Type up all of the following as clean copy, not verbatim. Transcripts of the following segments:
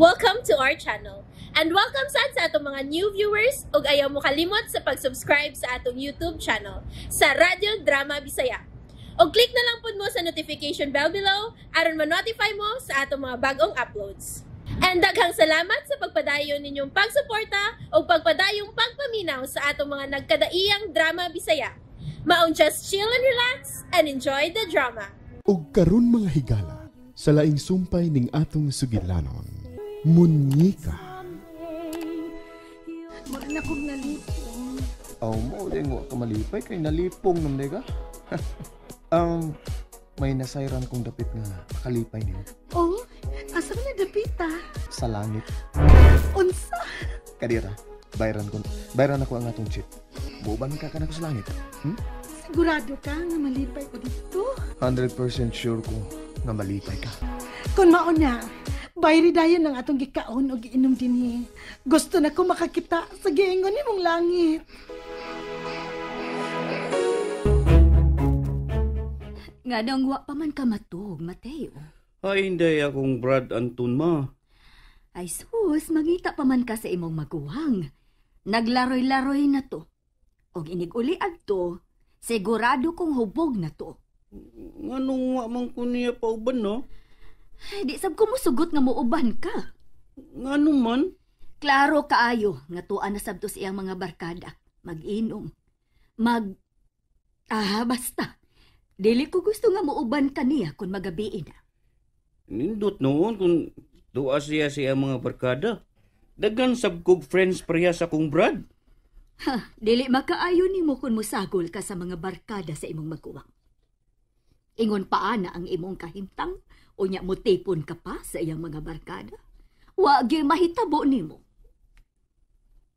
Welcome to our channel. And welcome sad sa atong mga new viewers ug ayaw mo kalimot sa pag-subscribe sa atong YouTube channel sa Radyo Drama Bisaya. Og click na lang pud mo sa notification bell below aron ma-notify mo sa atong mga bagong uploads. And daghang salamat sa pagpadayon ninyong pagsuporta ug pagpadayong pagpaminaw sa atong mga nagkadaiyang drama Bisaya. Maong just chill and relax and enjoy the drama. Og karon, mga higala, sa laing sumpay ning atong sugilanon, Munyika. Mura na kong nalipong. Aw mo, di mo ka malipay kay nalipong nam ka. May nasayran kong dapit nga makalipay nimo. Oh, asa man na dapita? Sa langit. Unsa? Kadira, bayran ko, bayran ako ang atong chip. Buban ka kanako sa langit. Sigurado ka nga malipay ko dito? 100% sure ko nga malipay ka. Kung mauna, bayri dayon ang atong gikaon o giinom dinhi. Gusto na ko makakita sa giingon nimong langit. Nga nang wa pa man ka matug, Mateo. Ay, hindi akong Brad Anton, ma. Ay sus, mangita pa man ka sa imong maguwang. Naglaroy-laroy na to. Og inig-uli adto, sigurado kong hubog na to. Nganong wa man ko niya pauban, no? Ay, di sab ko musugot nga muuban ka. Ngano man? Klaro kaayo nga tuan na sabto sa iyang mga barkada. Mag-inom. Basta. Dili ko gusto nga muuban ka niya kung magabi na. Nindot noon kung tuwa siya sa iyang mga barkada. Daghan sab kog friends pareha sa kong Brad. Ha, dili makaayo nimo kung musagol ka sa mga barkada sa imong maguwang. Ingon pa ana ang imong kahimtang, unya mo tipon ka pa sa iyang mga barkada. Wa gyud mahitabo nimo.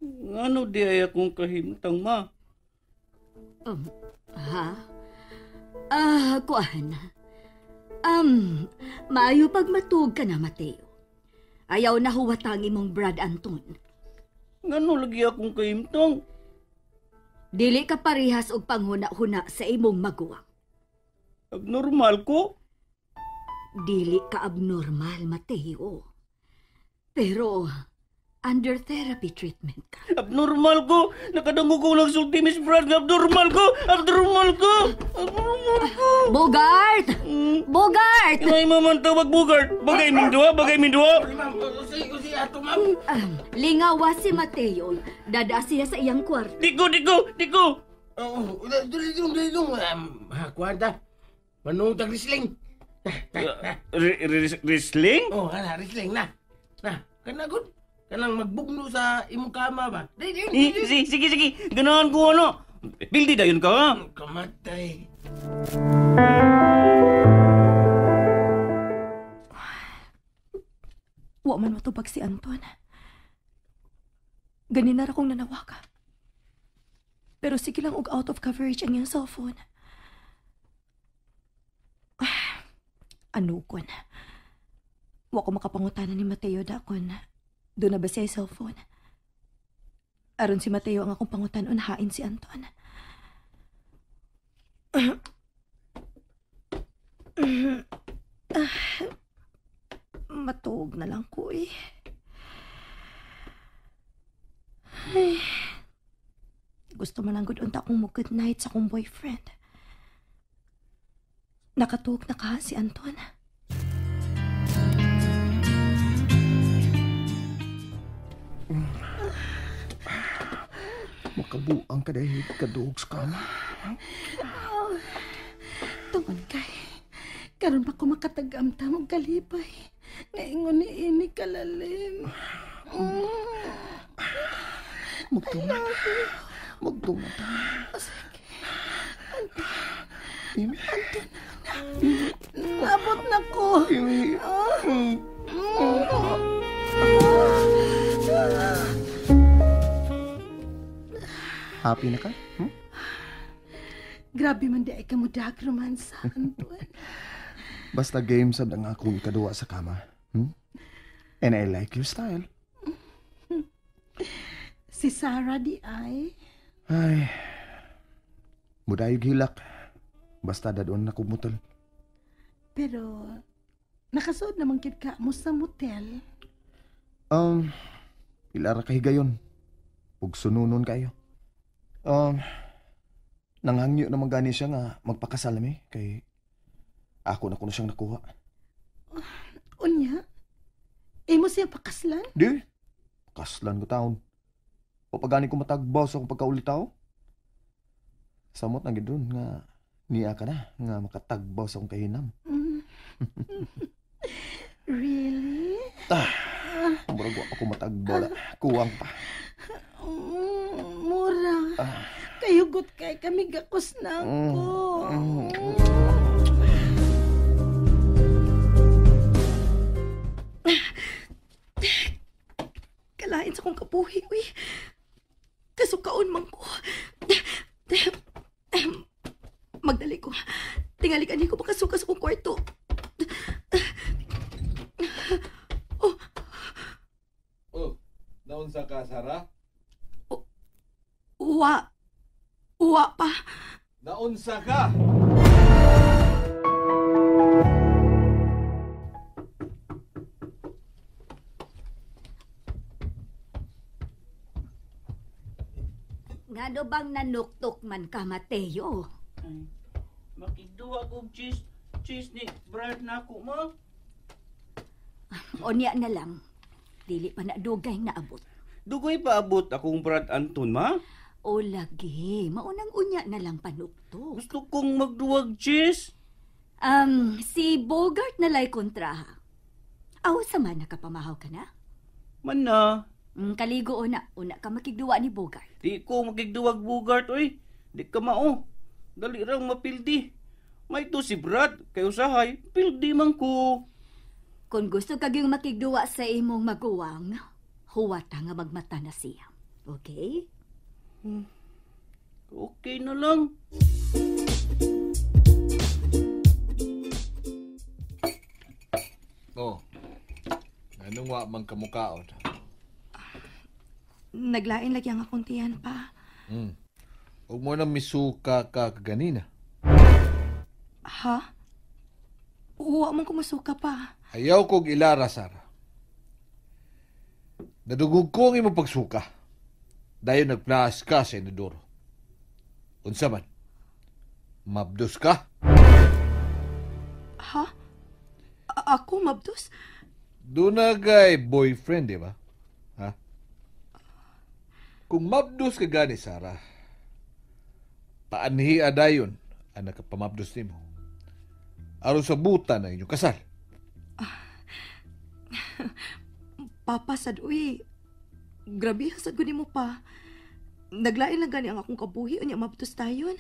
Ngano di ay akong kahimtang, ma? Ha? Kuan. Maayo pag matuog ka na, Mateo. Ayaw na huwatang imong Brad Anton. Ngano lagi akong kahimtang? Dili ka parehas og panghuna-huna sa imong maguwang. Abnormal ko? Dili ka abnormal, Mateo. Pero under therapy treatment ka. Abnormal ko! Nakadungog ko lang sulti, Miss Brad, nga abnormal ko! Abnormal ko! Abnormal ko! Bogart! Bogart! Inay man tawag Bogart! Bagay mindua! Bagay mindua! Lingawa si Mateo. Dada siya sa iyang kwarto. Diko! Diko! Diko! Oh, dili dili. Kuwanta. Manung tag Riesling. Riesling? Oh, kana Riesling na. Na, kana gud. Kanang magbugno sa imong kama ba? Dili dili. Sige, sige. Ganahan ko ano. Pildi dayon ka, ha? Kamatay. Wa man matubag si Anton. Ganina ra kong nanawag. Pero sige lang og out of coverage ang iyang cellphone. Ano kon? Wa ko makapangutana ni Mateo dakon. Doon na ba siya cellphone? Aron si Mateo ang akong pangutan-on, hain si Anton. Matuog na lang ko eh. Ay, gusto man lang gud unta akong mo good night sa akong boyfriend. Nakatuog na ka si Anton. Makabuang ka dahil kaduog sa kama. Oh, tungod kay, karon pa ko makatag-amtam og kalipay. Ngaingon ni ini kalalim. Magtungan. Magtungan ta. Sige. Imi. Anton na. Abot na ko. Imi. Happy na ka? Hmm? Grabe man di ay kamudag romansa, Anton. Basta game sad ang akong ikaduwa sa kama. Hmm? And I like your style. Si Sarah di ay? Ay, mudayog hilak. Basta dadon na kumutal. Pero, nakasuod naman kit ka mo sa motel. Pila ra ka higayon. Ug sununon kayo. Nanghangyo naman gani siya nga magpakasal mi kay ako na kuno siyang nakuha. Unya? Imo siya pakaslan? Di. Kaslan ko taon. O pagani ko matagbaw sa akong pagkaulitaw. Samot na gid nga niya ka na nga makatagbaw sa akong kahinam. Really? Murag wa ako matagbaw na. Kuwang pa. Mura. Kayugot kay kami gakos na ako. Kalain sa kong kabuhi, uy. Kasukaon man ko. Magdali ko. Tingali ka ko makasuka sa kong kwarto. Oh. Oh, naunsa ka, Sarah? Uwa. Uwa pa. Naunsa ka? Ngano bang nanuktok man ka, Mateo? Ay, makigduwa kog cheese. Cheese ni Brad na ako, ma. Onya na lang. Dili pa na dugay naabot. Dugay pa abot akong Brad Anton, ma? O lagi, maunang unya na lang panuktok. Gusto kong magduwag cheese. Si Bogart na lay kontraha. Aw, sama nakapamahaw ka na? Man na. Kaligo o na, una ka makigduwa ni Bogart. Di ko makigduwag Bogart, oy. Di ka mao. Dali rang mapildi. May to si Brad, kay usahay, pildi man ko. Kung gusto kag yung makigduwa sa imong maguwang, huwata nga magmata na siya. Okay? Okay na lang. Oh, anong wa man kamukaon? Naglain lagi ang akong tiyan pa. Huwag mo nang misuka ka kaganina. Ha? Uwa mong kumusuka pa. Ayaw kog ilara, Sarah. Nadugog ko ang imong pagsuka. Dayon nagplas ka sa inodoro. Unsa man? Mabdos ka? Ha? Ako mabdos? Doon na kay boyfriend, di ba? Ha? Kung mabdos ka gani, Sarah, paanhi dayon ang nakapamabdos nimo. Aron sa buta na inyong kasal. Papa, sad uy. Grabe, sad ko nimo pa. Naglain lang gani ang akong kabuhi, unya mabdos tayon.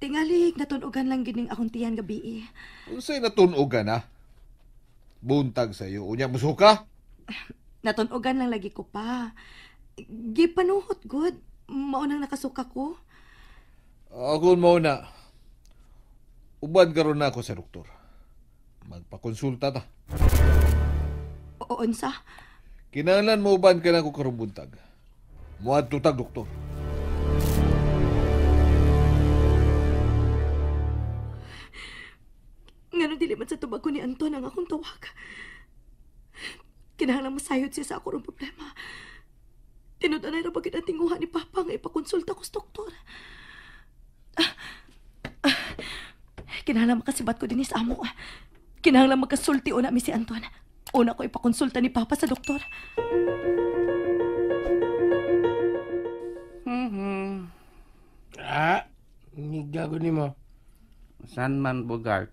Tingali, natunogan lang gining akong tiyan gabi. Unsay natunogan, ha? Buntag sa iyo, unya musuka? Natunogan lang lagi ko pa. Gipanuhot, good. Maunang nakasuka ko. Ako mauna. Uban karon na ako sa doktor. Magpakonsulta ta. Unsa? Kinahanglan mo uban ka na ko karong buntag. Muadto tag doktor. Ngano dili man sa tubag ko ni Anton ang akong tawag. Kinahanglan masayod siya sa ako rong problema. Tinud-anay ra bagid ang tinguha ni Papa nga ipakonsulta ko sa doktor. Kinahanglan makasibat ko dinhi sa amo. Kinahanglan magkasulti una mi si Anton. Una ko ipakonsulta ni Papa sa doktor. Nigago nimo. San man, Bogart?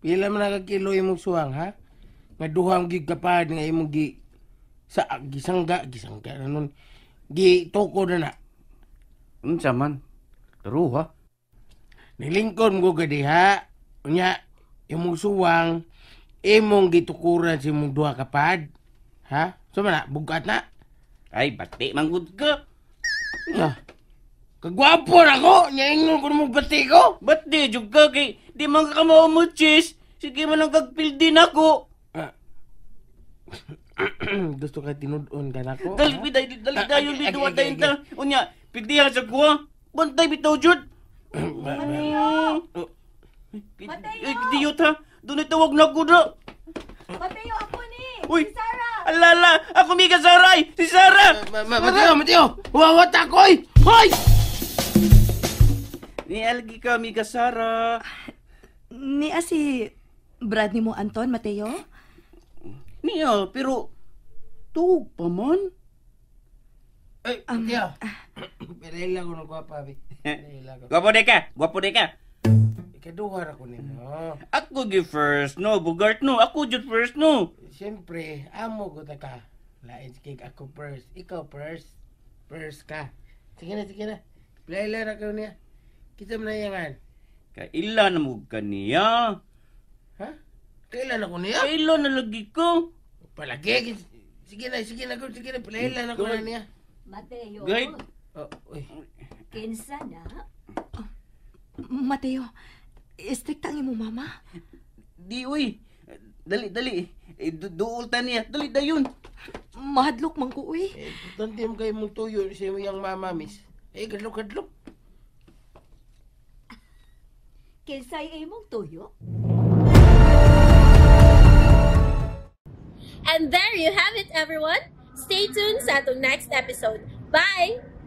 Pila man ka kilo imong suwang, ha? Nga duhang gig kapad nga imong gi sa gisangga na nun. Gi toko na na. Unsa man? True, ha? Nilingkon ko gadi, ha? Unya, imong suwang imong gitukuran si imong duha kapad. Ha? So man na, bugat na. Ay, bati manggod ka. Ah, kagwapo na ko! Nyaingon ko mong bati ko! Bati, jug ka kay di man ka maumuchis. Sige man ang kagpildin ako. Gusto ka tinud-on ka na ko? Dali, dali, dayon, biduwa tayo ta. Unya, pildihan sa kuha. Bantay, bitaw, jud. Mateo! Mateo! Diyot, ha? Doon ay tawag na ko na. Mateo, ako ni! Uy! Si Sarah! Alala, ako miga Sarah, ay! Si Sarah! Mateo, Mateo! Huwawat ako, oy! Hoy! Ni Algi ka, amiga Sarah. Niya si Brad ni mo Anton, Mateo? Niya, pero tuog pa man. Ay, Mateo. Pinaila ko ng gwapa, abi. Pinaila ko. Gwapo de ka, gwapo de ka. Ikaduha ra ko nimo. Ako gi first, no, Bugart, no. Ako jud first, no. Siyempre, amo ko ta ka. Lain si Kig, ako first. Ikaw first. First ka. Sige na, sige na. Pinaila ra ko niya. Kita mo na iyangan. Kaila na mo kaniya. Ha? Kailan ako niya? Kaila na lagi ko. Palagi. Sige na, sige na, sige na. Pinaila na ko na niya. Mateo, Guide. Oh, uy. kinsa na? Mateo, istrikta ang imong mama. Di, uy. Dali, dali. Eh, duol ta niya. Dali, dayon. Mahadlok man ko, uy. Eh, importante mo kayo mong tuyo sa iyang mama, miss. Eh, kadlok, kadlok. Kinsay imong tuyo? And there you have it, everyone. Stay tuned sa atong next episode. Bye!